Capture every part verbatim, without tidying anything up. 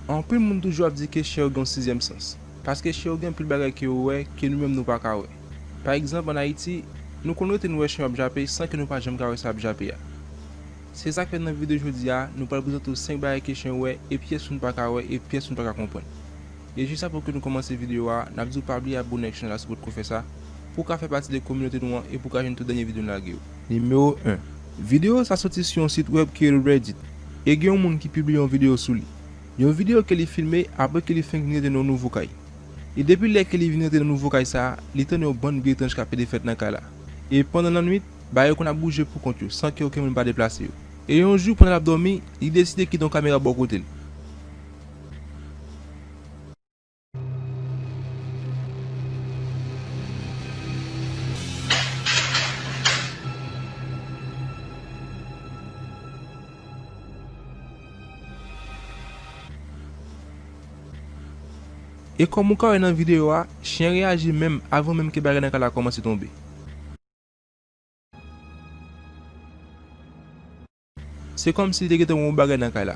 Anpil moun toujou ap di ke chen yo gen yon sizyèm sans, paske chen yo gen anpil bagay ke yo wè ke nou menm nou pa ka wè. Pa egzanp, ann Ayiti, nou konn rete nou wè chen yo ap jape san ke nou pa janm ka wè sa y ap jape a. Se sa k fè nan videyo jodi a, nou pral prezante w senk bagay ke chen yo wè e pyès moun pa ka wè e pyès moun pa ka konprann. E jis avan ke nou kòmanse videyo a, n ap di w pa bliye abòne ak chanèl la si w potko fè sa, pou w ka fè pati de kominote nou an e pou w ka jwenn tout dènye videyo n lage yo. Nimewo en. Videyo sa soti sou yon sit wèb ki rele Reddit, e gen yon moun ki pibliye yon videyo sou li. Yon videyo ke li filme apre ke li fenk vin rete nan yon nouvo kay. E depi lè ke li vin rete nan nouvo kay sa a, li tande yon bann bri etranj k ap pede fèt nan kay la. E pandan lannwit, bagay yo konn ap bouje poukont yo, san ke okenn moun pa deplase yo. E yon jou, pandan l ap dòmi, li deside kite yon kamera bò kote l. E kòm ou ka wè nan videyo a, chen an reyaji menm avan menm ke bagay nan kay la kòmanse tonbe. Se kòmsi li te gentan wè yon bagay nan kay la.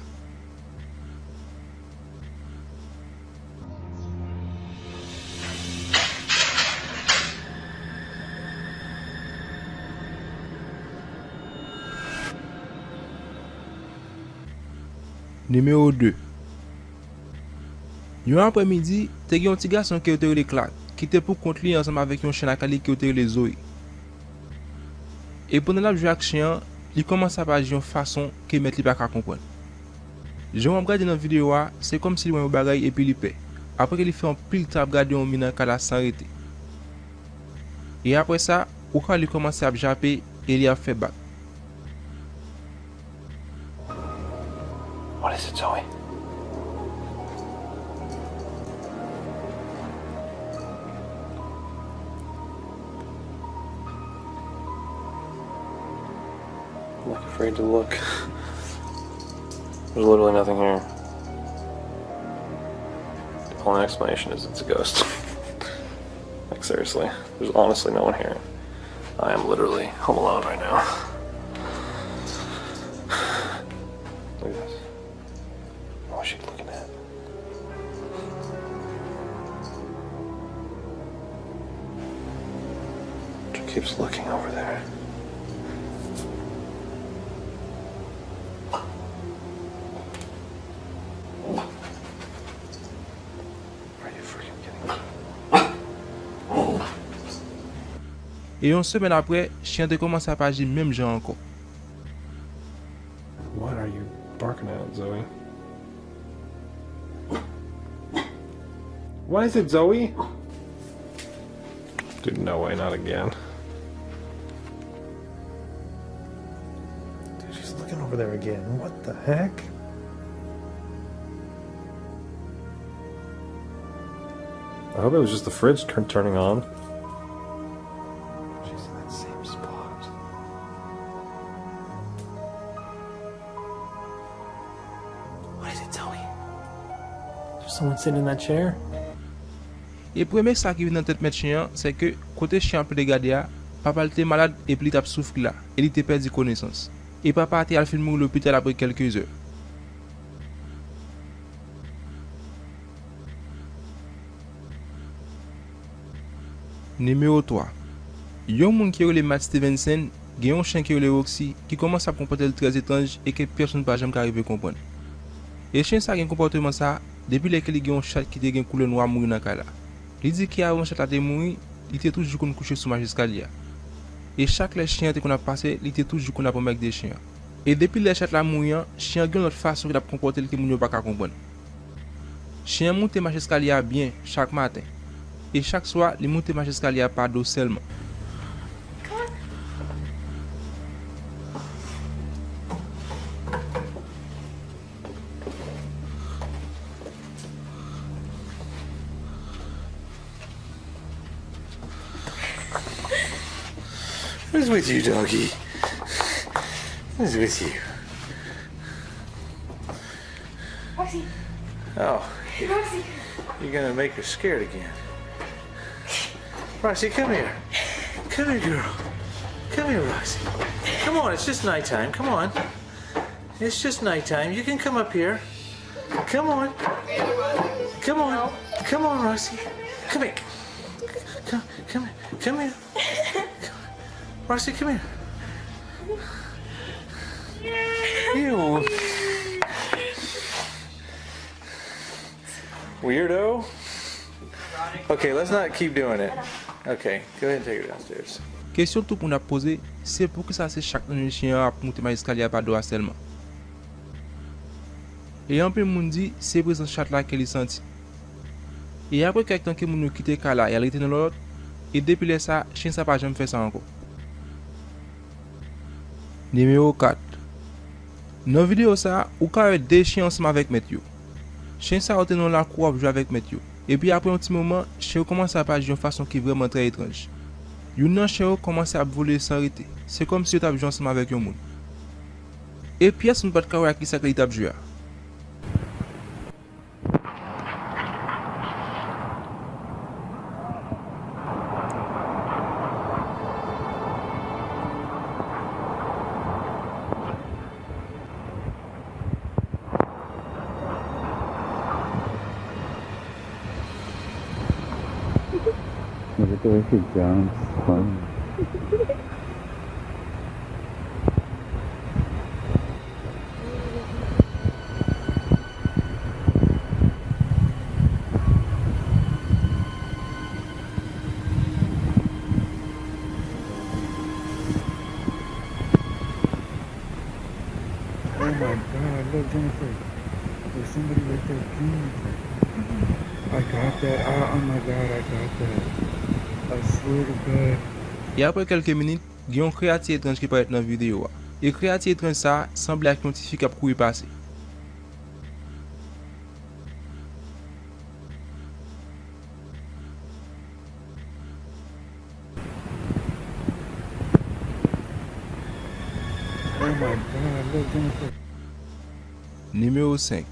Nimewo de. Yon aprèmidi, te gen yon ti gason ke yo te rele Clark, ki te poukont li ansanm avèk yon chen lakay li ke yo te rele Zoe. E pandan l ap jwe ak chen an, li kòmanse ap aji yon fason ke mèt li pa ka konprann. Jan w ap gade nan videyo a, se kòmsi li wè yon bagay epi li pè. Apre ke li fè yon pil tan ap gade yon mi nan kay la san rete. E apre sa, ou ka wè li kòmanse ap jape e li ap fè bak. What is it, Zoe? I'm, like, afraid to look. There's literally nothing here. The only explanation is it's a ghost. Like, seriously, there's honestly no one here. I am literally home alone right now. Look at this. What was she looking at? She keeps looking over there. Are you freaking kidding me? E yon semèn apre, chen an te kòmanse ap aji menm jan ankò. What are you barking at, Zoe? What is it, Zoe? Dude, no way, not again. Dude, she's looking over there again. What the heck? I hope it was just the fridge turn- turning on. She's in that same spot. What is it, Zoe? There's someone sitting in that chair. E premye sa ki vin nan tèt mèt chen an, se ke kote chen an ap plede gade a, papa l te malad epi li t ap soufri la, e li te pèdi konesans. E papa a te al fin mouri lopital apre kèlke zè. Nimewo twa. Yon moun ki rele Matt Stevenson gen yon chen ki rele Roxy ki kòmanse ap konpòte l trè etranj e ke pèsonn pa janm ka rive konprann. E chen sa gen konpòteman sa depi lè ke li gen yon chat ki te gen koulè nwa mouri nan kay la. Li di ke avan chat la te mouri, li te toujou konn kouche sou mach eskalye a. E chak lè chen an te konn ap pase, li te toujou konn ap anmègde chen an. E depi lè chat la mouri an, chen an gen yon lòt fason ke l ap konpòte l ke moun yo pa ka konprann. Chen an moute mach eskalye a byen chak maten. E chak swa, li moute mach eskalye a pa do sèlman. What's with you, doggy? What's with you? Roxy. Oh, Roxy. You're gonna make her scared again. Roxy, come here. Come here, girl. Come here, Roxy. Come on, it's just nighttime. Come on. It's just nighttime. You can come up here. Come on. Come on. Come on, Roxy. Come here. Come, come here. Come here. Roxy, come here. Ew. Weirdo. Okay, let's not keep doing it. Okay, go ahead and take her downstairs. Kesyon tout moun ap poze, se poukisa se chat nan chen an ap moute mach eskalye a pa do a sèlman? E anpil moun di se prezans chat la ke li santi. E apre kèk tan ke moun yo kite kay la, y al rete nan lòt, e depi lè sa, chen sa pa janm fè sa ankò. Nimewo kat. Nan videyo sa a, ou ka wè de chen ansanm avèk mèt yo. Chen sa yo te nan lakou ap jwe avèk mèt yo. Epi apre yon ti moman, chen yo kòmanse ap aji yon fason ki vrèman trè etranj. Youn nan chen yo kòmanse ap vole san rete. Se kòmsi yo t ap jwe ansanm avèk yon moun. E pyès moun pa t ka wè ak kisa ke li t ap jwe a. Mwen te wè se dance fun. Oh my God, look, Jennifer. There's somebody right there playing with it. I got that. Ah, oh my God, I got that. I swear to God. E apre kèlke minit, gen yon kreyati etranj ki parèt nan videyo a. E kreyati etranj sa a sanble ak yon tifi k ap kouri pase. Oh my God, look, Jennifer. Nimewo senk.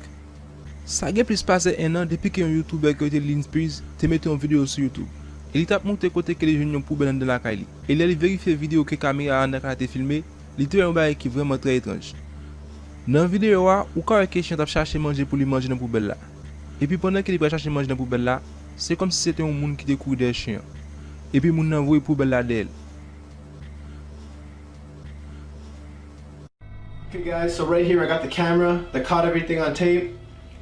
Sa gen plis pase en an depi ke yon youtubè ki rele Linspiz te mete yon videyo sou YouTube. E li t ap montre kote ke li jwenn yon poubèl anndan lakay li. E lè li verifye videyo ke kamera a anndan kay la te filme, li te wè yon bagay ki vrèman trè etranj. Nan videyo a, ou ka wè ke chen an t ap chache manje pou li manje nan poubèl la. Epi pandan ke li pral chache manje nan poubèl la, se kòmsi se te yon moun ki te kouri dèyè chen an. Epi moun nan voye poubèl la dèyè l. Okay, guys, so right here I got the camera that caught everything on tape.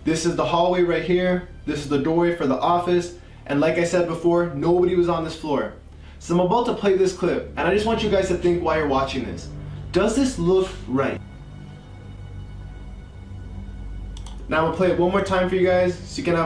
This is the hallway right here. This is the doorway for the office. And like I said before, nobody was on this floor. So I'm about to play this clip, and I just want you guys to think while you're watching this. Does this look right? Now I'm gonna play it one more time for you guys so you can have